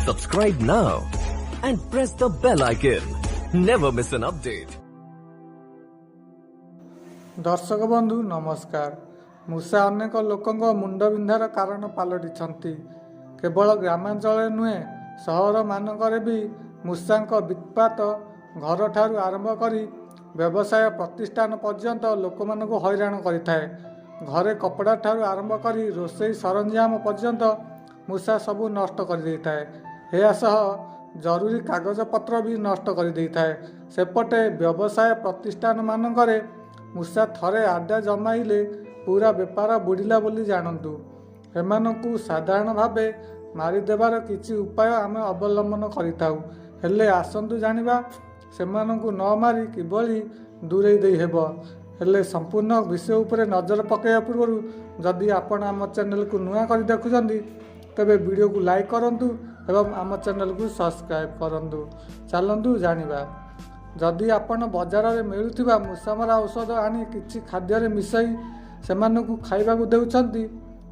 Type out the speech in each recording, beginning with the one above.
Subscribe now and press the bell icon. Never miss an update. ଦର୍ଶକ ବନ୍ଧୁ, ନମସ୍କାର। ମୂଷା ଅନେକ ଲୋକଙ୍କ ମୁଣ୍ଡବିନ୍ଧାର କାରଣ ପାଲଟିଛନ୍ତି। କେବଳ ଗ୍ରାମାଞ୍ଚଳରେ ନୁହେଁ, ସହରମାନଙ୍କରେ ବି ମୂଷାଙ୍କ ବିତ୍ପାତ ଘରଠାରୁ ଆରମ୍ଭ କରି ବ୍ୟବସାୟ ପ୍ରତିଷ୍ଠାନ ପର୍ଯ୍ୟନ୍ତ ଲୋକମାନଙ୍କୁ ହଇରାଣ କରିଥାଏ। ଘରେ କପଡ଼ାଠାରୁ ଆରମ୍ଭ କରି ରୋଷେଇ ସରଞ୍ଜାମ ପର୍ଯ୍ୟନ୍ତ ମୂଷା ସବୁ ନଷ୍ଟ କରିଦେଇଥାଏ। ଏହା ସହ ଜରୁରୀ କାଗଜପତ୍ର ବି ନଷ୍ଟ କରିଦେଇଥାଏ। ସେପଟେ ବ୍ୟବସାୟ ପ୍ରତିଷ୍ଠାନମାନଙ୍କରେ ମୂଷା ଥରେ ଆଡ୍ଡା ଜମାଇଲେ ପୁରା ବେପାର ବୁଡ଼ିଲା ବୋଲି ଜାଣନ୍ତୁ। ଏମାନଙ୍କୁ ସାଧାରଣ ଭାବେ ମାରିଦେବାର କିଛି ଉପାୟ ଆମେ ଅବଲମ୍ବନ କରିଥାଉ। ହେଲେ ଆସନ୍ତୁ ଜାଣିବା, ସେମାନଙ୍କୁ ନ ମାରି କିଭଳି ଦୂରେଇ ଦେଇହେବ। ହେଲେ ସମ୍ପୂର୍ଣ୍ଣ ବିଷୟ ଉପରେ ନଜର ପକାଇବା ପୂର୍ବରୁ ଯଦି ଆପଣ ଆମ ଚ୍ୟାନେଲକୁ ନୂଆ କରି ଦେଖୁଛନ୍ତି, ତେବେ ଭିଡ଼ିଓକୁ ଲାଇକ୍ କରନ୍ତୁ ଏବଂ ଆମ ଚ୍ୟାନେଲକୁ ସବସ୍କ୍ରାଇବ୍ କରନ୍ତୁ। ଚାଲନ୍ତୁ ଜାଣିବା। ଯଦି ଆପଣ ବଜାରରେ ମିଳୁଥିବା ମୂଷାମରା ଔଷଧ ଆଣି କିଛି ଖାଦ୍ୟରେ ମିଶାଇ ସେମାନଙ୍କୁ ଖାଇବାକୁ ଦେଉଛନ୍ତି,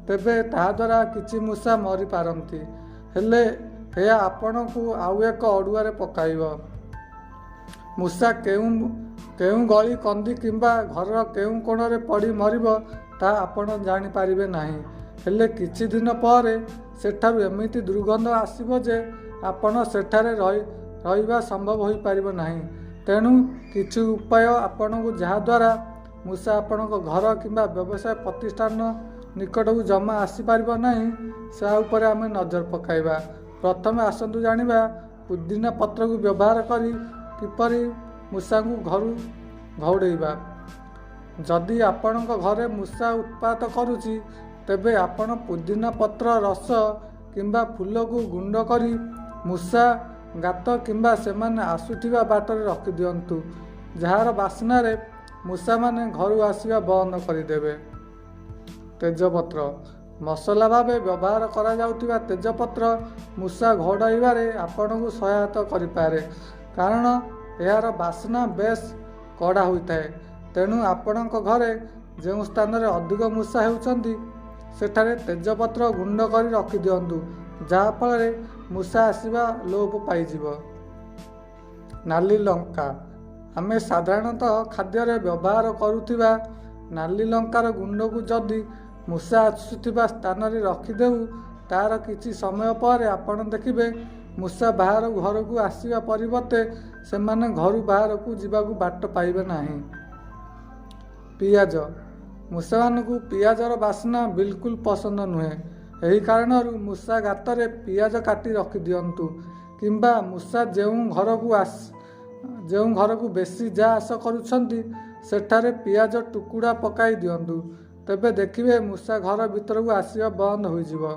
ତେବେ ତାହାଦ୍ୱାରା କିଛି ମୂଷା ମରିପାରନ୍ତି। ହେଲେ ଏହା ଆପଣଙ୍କୁ ଆଉ ଏକ ଅଡ଼ୁଆରେ ପକାଇବ। ମୂଷା କେଉଁ କେଉଁ ଗଳି କନ୍ଦି କିମ୍ବା ଘରର କେଉଁ କୋଣରେ ପଡ଼ି ମରିବ, ତାହା ଆପଣ ଜାଣିପାରିବେ ନାହିଁ। ହେଲେ କିଛି ଦିନ ପରେ ସେଠାରୁ ଏମିତି ଦୁର୍ଗନ୍ଧ ଆସିବ ଯେ ଆପଣ ସେଠାରେ ରହିବା ସମ୍ଭବ ହୋଇପାରିବ ନାହିଁ। ତେଣୁ କିଛି ଉପାୟ ଆପଣଙ୍କୁ, ଯାହାଦ୍ୱାରା ମୂଷା ଆପଣଙ୍କ ଘର କିମ୍ବା ବ୍ୟବସାୟ ପ୍ରତିଷ୍ଠାନ ନିକଟକୁ ଜମା ଆସିପାରିବ ନାହିଁ, ସେ ଉପରେ ଆମେ ନଜର ପକାଇବା। ପ୍ରଥମେ ଆସନ୍ତୁ ଜାଣିବା, ପୁଦିନା ପତ୍ରକୁ ବ୍ୟବହାର କରି କିପରି ମୂଷାଙ୍କୁ ଘରୁ ଘଉଡ଼େଇବା। ଯଦି ଆପଣଙ୍କ ଘରେ ମୂଷା ଉତ୍ପାତ କରୁଛି, ତେବେ ଆପଣ ପୁଦିନା ପତ୍ର ରସ କିମ୍ବା ଫୁଲକୁ ଗୁଣ୍ଡ କରି ମୂଷା ଗାତ କିମ୍ବା ସେମାନେ ଆସୁଥିବା ବାଟରେ ରଖିଦିଅନ୍ତୁ, ଯାହାର ବାସ୍ନାରେ ମୂଷାମାନେ ଘରୁ ଆସିବା ବନ୍ଦ କରିଦେବେ। ତେଜପତ୍ର। ମସଲା ଭାବେ ବ୍ୟବହାର କରାଯାଉଥିବା ତେଜପତ୍ର ମୂଷା ଘଉଡ଼ାଇବାରେ ଆପଣଙ୍କୁ ସହାୟତା କରିପାରେ, କାରଣ ଏହାର ବାସ୍ନା ବେଶ୍ କଡ଼ା ହୋଇଥାଏ। ତେଣୁ ଆପଣଙ୍କ ଘରେ ଯେଉଁ ସ୍ଥାନରେ ଅଧିକ ମୂଷା ହେଉଛନ୍ତି, ସେଠାରେ ତେଜପତ୍ର ଗୁଣ୍ଡ କରି ରଖିଦିଅନ୍ତୁ, ଯାହାଫଳରେ ମୂଷା ଆସିବା ଲୋପ ପାଇଯିବ। ନାଲି ଲଙ୍କା। ଆମେ ସାଧାରଣତଃ ଖାଦ୍ୟରେ ବ୍ୟବହାର କରୁଥିବା ନାଲି ଲଙ୍କାର ଗୁଣ୍ଡକୁ ଯଦି ମୂଷା ଆସୁଥିବା ସ୍ଥାନରେ ରଖିଦେଉ, ତାର କିଛି ସମୟ ପରେ ଆପଣ ଦେଖିବେ, ମୂଷା ବାହାର ଘରକୁ ଆସିବା ପରିବର୍ତ୍ତେ ସେମାନେ ଘରୁ ବାହାରକୁ ଯିବାକୁ ବାଟ ପାଇବେ ନାହିଁ। ପିଆଜ। ମୂଷାମାନଙ୍କୁ ପିଆଜର ବାସ୍ନା ବିଲକୁଲ ପସନ୍ଦ ନୁହେଁ। ଏହି କାରଣରୁ ମୂଷା ଗାତରେ ପିଆଜ କାଟି ରଖିଦିଅନ୍ତୁ କିମ୍ବା ମୂଷା ଯେଉଁ ଘରକୁ ବେଶୀ ଯା ଆସ କରୁଛନ୍ତି, ସେଠାରେ ପିଆଜ ଟୁକୁଡ଼ା ପକାଇ ଦିଅନ୍ତୁ। ତେବେ ଦେଖିବେ, ମୂଷା ଘର ଭିତରକୁ ଆସିବା ବନ୍ଦ ହୋଇଯିବ।